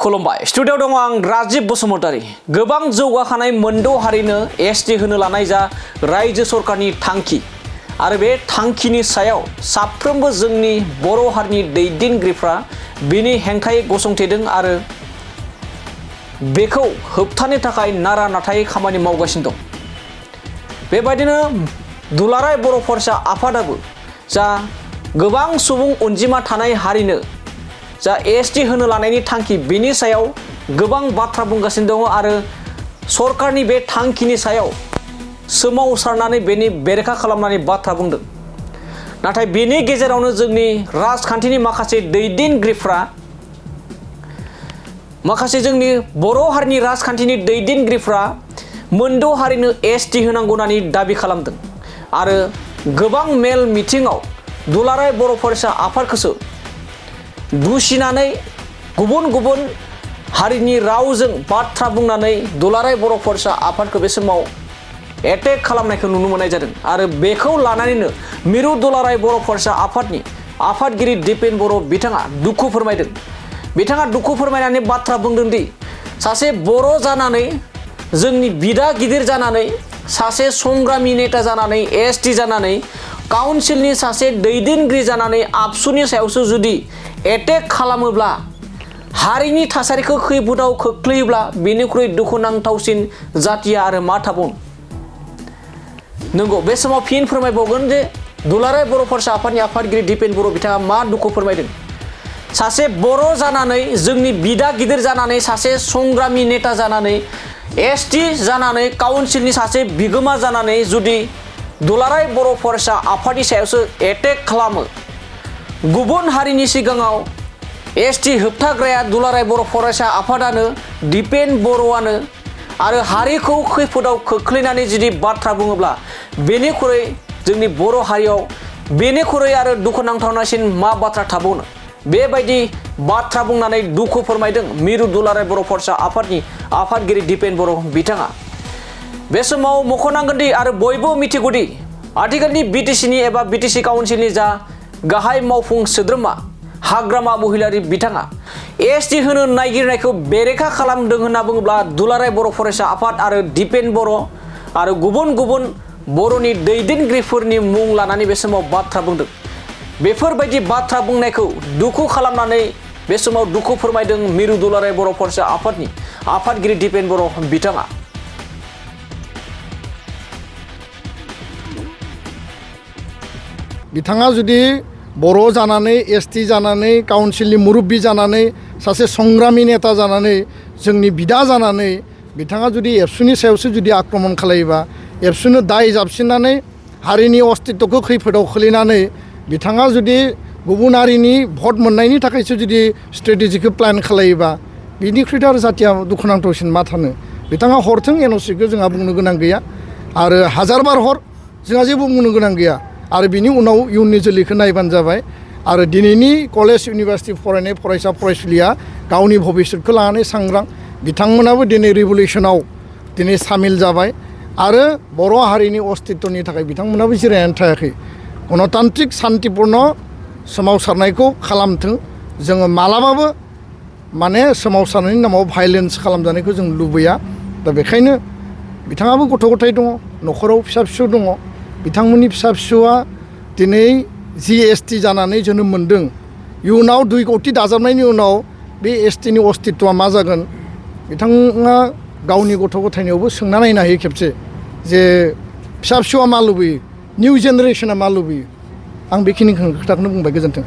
खुलुमबाय स्टुडियोआव दङ आं राजिब बसुमतारी। गोबां जौगाखानाय मोनद' हारिनो एसटि होनो लानाय जा रायजो सरकारनि थांखि आरो बे थांखिनि सायाव साफ्रोमबो जोंनि बर' हारिनि दैदेनगिरिफ्रा बिनि हेंथायै गसंथेदों आरो बेखौ होबथानो थाखाय नारा नाथायै खामानि मावगासिनो दं। बेबायदिनो दुलाराय बर' फरायसा आफादाबो जा गोबां सुबुं अनजिमा थानाय हारिनो जा एसटि होनो लानायनि थांखि बेनि सायाव गोबां बाथ्रा बुंगासिनो दङ आरो सरकारनि बे थांखिनि सायाव सोमावसारनानै बेनि बेरेखा खालामनानै बाथ्रा बुंदों। नाथाय बेनि गेजेरावनो जोंनि राजखान्थिनि माखासे दैदेनगिरिफ्रा माखासे जोंनि बर' हारिनि राजखान्थिनि दैदेनगिरिफ्रा मोनद' हारिनो एसटि होनांगौ होननानै दाबि खालामदों आरो गोबां मेल मिथिङाव दुलाराय बर' फरायसा आफादखौसो दुसिनानै गुबुन गुबुन हारिनि रावजों बाथ्रा बुंनानै दुलाराय बर' फरायसा आफादखौ बे समाव एटेक खालामनायखौ नुनो मोननाय जादों आरो बेखौ लानानैनो मिरु दुलाराय बर' फरायसा आफादनि आफादगिरि दिपेन बर' बिथाङा दुखु फोरमायदों। बिथाङा दुखु फोरमायनानै बाथ्रा बुंदों दि सासे बर' जानानै जोंनि बिदा गिदिर जानानै सासे संग्रामि नेता जानानै एसटि जानानै काउन्सिलनि सासे दैदेनगिरि जानानै आबसुनि सायावसो जुदि एटेक खालामोब्ला हारिनि थासारिखौ खैफोदाव खोख्लैयोब्ला बेनिख्रुइ दुखुनांथावसिन जाथिया आरो मा थाबावनो। नंगौ बे समाव फिन फोरमायबावगोन जे दुलाराय बर' फरायसा आफादनि आफादगिरि दिपेन बर' बिथाङा मा दुखु फोरमायदों। सासे बर' जानानै जोंनि बिदा गिदिर जानानै सासे संग्रामि नेता जानानै एसटि जानानै काउन्सिलनि सासे बिगोमा जानानै जुदि दुलाराय बर' फरायसा आफादनि सायावसो एटेक खालामो। गुबुन हारिनि सिगाङाव एसटि होबथाग्राया दुलाराय बर' फरायसा आफादानो दिपेन बर'आनो आरो हारिखौ खैफोदाव खोख्लैनानै जुदि बाथ्रा बुङोब्ला बेनिख्रुइ जोंनि बर' हारियाव बेनिख्रुइ आरो दुखुनांथावनासिन मा बाथ्रा थाबावनो। बेबायदि बाथ्रा बुंनानै दुखु फोरमायदों मिरु दुलाराय बर' फरायसा आफादनि आफादगिरि दिपेन बर' बिथाङा। बे समाव मख'नांगोनदि आरो बयबो मिथिगौदि आथिखालनि बिटिसिनि एबा बिटिसि काउन्सिलनि जा गाहाय मावफुं सोद्रोमा हाग्रामा महिलारि बिथाङा एसटि होनो नागिरनायखौ बेरेखा खालामदों होनना बुङोब्ला दुलाराय बर' फरायसा आफाद आरो दिपेन बर' आरो गुबुन गुबुन बर'नि दैदेनगिरिफोरनि मुं लानानै बे समाव बाथ्रा बुंदों। बेफोरबायदि बाथ्रा बुंनायखौ दुखु खालामनानै बे समाव दुखु फोरमायदों मिरु दुलाराय बर' फरायसा आफादनि आफादगिरि दिपेन बर' बिथाङा। बिथाङा जुदि बर' जानानै एसटि जानानै काउन्सिलनि मुरब्बी जानानै सासे संग्रामि नेता जानानै जोंनि बिदा जानानै बिथाङा जुदि एबसुनि सायावसो जुदि आक्रमन खालायोबा एबसुनो दाय जाबसिननानै हारिनि अस्तित्वखौ खैफोदाव खोलैनानै बिथाङा जुदि गुबुन हारिनि भट मोननायनि थाखायसो जुदि स्ट्रेटेजिखौ प्लान खालायोबा बिनिख्रुइथ' आरो जाथिया दुखुनांथावसिन मा थानो। बिथाङा हरथों एनअसिखौ जोंहा बुंनो गोनां गैया आरो हाजारबार हर जोंहा जेबो बुंनो गोनां गैया आरो बिनि उनाव इयुननि जोलैखौ नायबानो जाबाय। आरो दिनैनि कलेज इउनिभारसिटि फरायनाय फरायसा फरायसुलिया गावनि भबिष्यतखौ लानानै सांग्रां बिथांमोनाबो दिनै रिभलिउसनाव दिनै सामिल जाबाय आरो बर' हारिनि अस्तित्वनि थाखाय बिथांमोनाबो जिरायनानै थायाखै। गणतान्त्रिक शान्तिपुर्ण सोमावसारनायखौ खालामथों। जोङो मालाबाबो माने सोमावसारनायनि नामाव भायलेन्स खालामजानायखौ जों लुबैया। दा बेखायनो बिथाङाबो गथ' गथाय दङ, न'खराव फिसा फिसौ दङ। बिथांमोननि फिसा फिसौआ दिनै एसटि जानानै जोनोम मोन्दों। इयुनाव 2 कौटि दाजाबनायनि उनाव बे एसटिनि अस्तित्वआ मा जागोन बिथाङा गावनि गथ' गथायनियावबो सोंना नायनो हायो खेबसे जे फिसा फिसौआ मा लुबैयो, निउ जेनेरेसना मा लुबैयो। आं बेखिनि खोथाखौनो बुंबाय। गोजोन्थों।